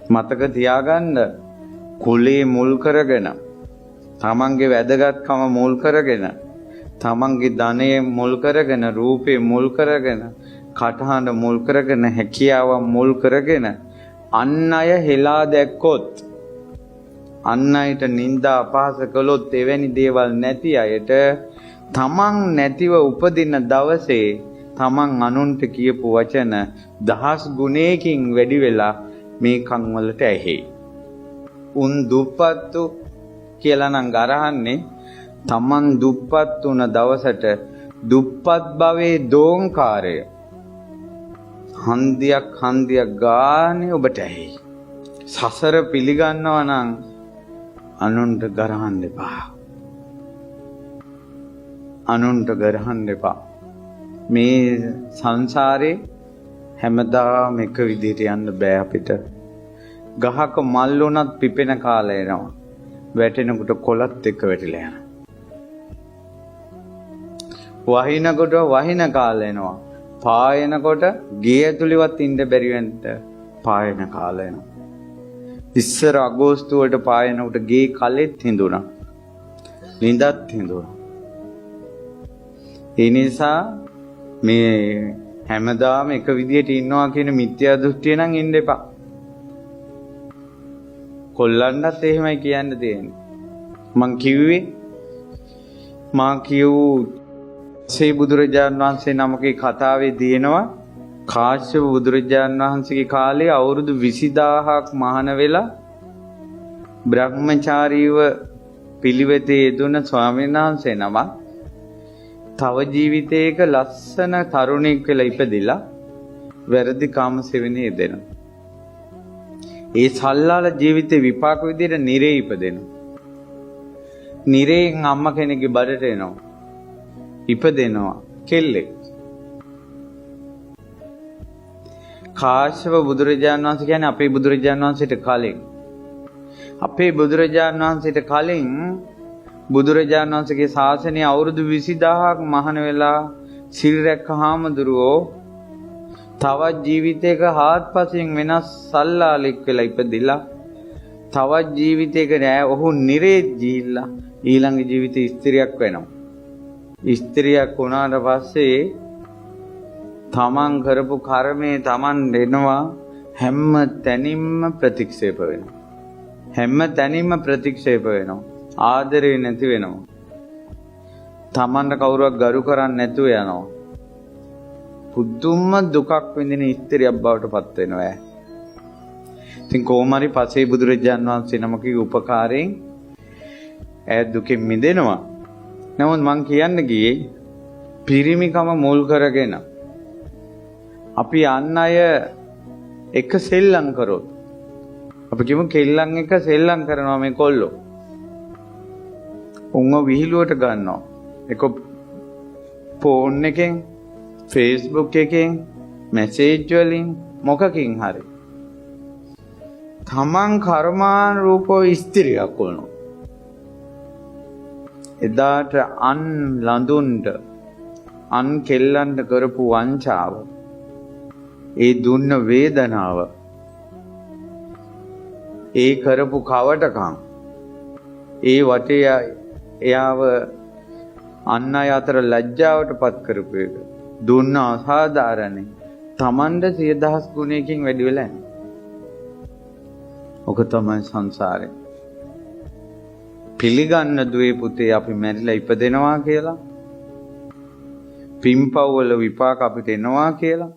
මතක තියාගන්න, කුලේ මුල් කරගෙන, තමන්ගේ වැදගත්කම මුල් කරගෙන, තමන්ගේ ධනය මුල් කරගෙන, රූපේ මුල් කරගෙන, කටහඬ මුල් කරගෙන, හැකියාව මුල් කරගෙන අන් අය හෙලා දැක්කොත්, අන් අයට නිന്ദා අපහාස කළොත්, එවැනි දේවල් නැති අයට තමන් නැතිව උපදින දවසේ තමන් අනුන්ට කියපු වචන දහස් ගුණයකින් වැඩි වෙලා මේ කන් වලට ඇහෙයි. උන් දුප්පත්තු කියලා නම් ගරහන්නේ, තමන් දුප්පත් වුණ දවසට දුප්පත් භවයේ දෝංකාරය හන්දියක් හන්දියක් ගානේ ඔබට ඇහෙයි. සසර පිළිගන්නවා නම් අනුන්ට ගරහන්න එපා. අනුන්ට ගරහන්න එපා. මේ සංසාරේ හැමදාම එක විදිහට යන්න බෑ අපිට. ගහක මල් වුණත් පිපෙන කාලය එනවා. වැටෙනකොට කොළත් එක්ක වැටිලා යනවා. වහිනකොට වහින කාලය එනවා. පායනකොට ගේ ඇතුළේවත් ඉන්න බැරි වෙන්න පායන කාලය එනවා. ඉස්සර අගෝස්තු වලට පායනකොට ගේ කලෙත් හිඳුණා. ලිඳත් හිඳුණා. ඒ නිසා මේ හැමදාම එක විදියට ඉන්නවා කියන මිත්‍යා දෘෂ්ටිය නම් ඉන්න එපා. කොල්ලන්ටත් එහෙමයි කියන්න තියෙන්නේ. මං කිව්වේ, මා කියූ සේ බුදුරජාන් වහන්සේ නමකේ කතාවේ තියෙනවා, කාශ්‍යප බුදුරජාන් වහන්සේගේ කාලේ අවුරුදු 20000ක් මහාන වෙලා බ්‍රහ්මචාරීව පිළිවෙතේ යෙදුන ස්වාමීන් වහන්සේ නමක් තව ජීවිතයක ලස්සන තරුණයෙක් වෙලා ඉපදිලා වැරදි කාම සෙවණේ යෙදෙනවා. ඒ සල්ලාල ජීවිතේ විපාක විදියට නිරේ ඉපදෙනවා. නිරේන් අම්මා කෙනෙක්ගේ බඩට එනවා. ඉපදෙනවා කෙල්ලෙක්. කාශ්‍යප බුදුරජාණන් වහන්සේ කියන්නේ අපේ බුදුරජාණන් වහන්සේට කලින්. අපේ බුදුරජාණන් වහන්සේට කලින් බුදුරජාණන් වහන්සේගේ ශාසනය අවුරුදු 20000ක් මහාන වෙලා සිල් රැක්ක හාමුදුරුවෝ තවත් ජීවිතයක හාත්පසින් වෙනස් සල්ලාලෙක් වෙලා ඉපදිලා, තවත් ජීවිතයක නෑ ඔහු නිරේ ගිහිල්ලා ඊළඟ ජීවිතේ ස්ත්‍රියක් වෙනවා. ස්ත්‍රියක් වුණාට පස්සේ තමන් කරපු කර්මය තමන් දෙනවා. හැම තැනින්ම ප්‍රතික්ෂේප වෙනවා. හැම තැනින්ම ප්‍රතික්ෂේප වෙනවා. ආදරේ නැති වෙනවා. තමන්ට කවුරුවක් ගරු කරන්නේ නැතුව යනවා. පුදුම දුකක් විඳින ස්ත්‍රියක් බවට පත් වෙනවා ඈ. ඉතින් කොහොම හරි පසේ බුදුරජාන් වහන්සේ නමකගේ උපකාරයෙන් ඈ දුකෙන් මිදෙනවා. නමුත් මං කියන්න ගියේ, පිරිමිකම මුල් කරගෙන අපි අන් අය එක සෙල්ලම් කරොත්, අපි කියමු කෙල්ලන් එක සෙල්ලම් කරනවා මේ කොල්ලෝ. උන්ව විහිළුවට ගන්නවා. එක ෆෝන් එකෙන්, ෆේස්බුක් එකෙන්, මැසේජ් වලින්, මොකකින් හරි. තමන් කර්මානුරූපව ස්ත්‍රියක් වුණා. එදාට අන් ලඳුන්ට, අන් කෙල්ලන්ට කරපු වංචාව, ඒ දුන්න වේදනාව, ඒ කරපු කවටකම්, ඒ වටේ එයාව අන් අය අතර ලැජ්ජාවට පත් කරපු එක, දුන්න අසාධාරණේ තමන්ට සිය දහස් ගුණයකින් වැඩි වෙලා යනවා. ඔක තමයි සංසාරේ. පිළිගන්න දුවේ පුතේ, අපි මැරිලා ඉපදෙනවා කියලා, පින්පව් වල විපාක අපිට එනවා කියලා.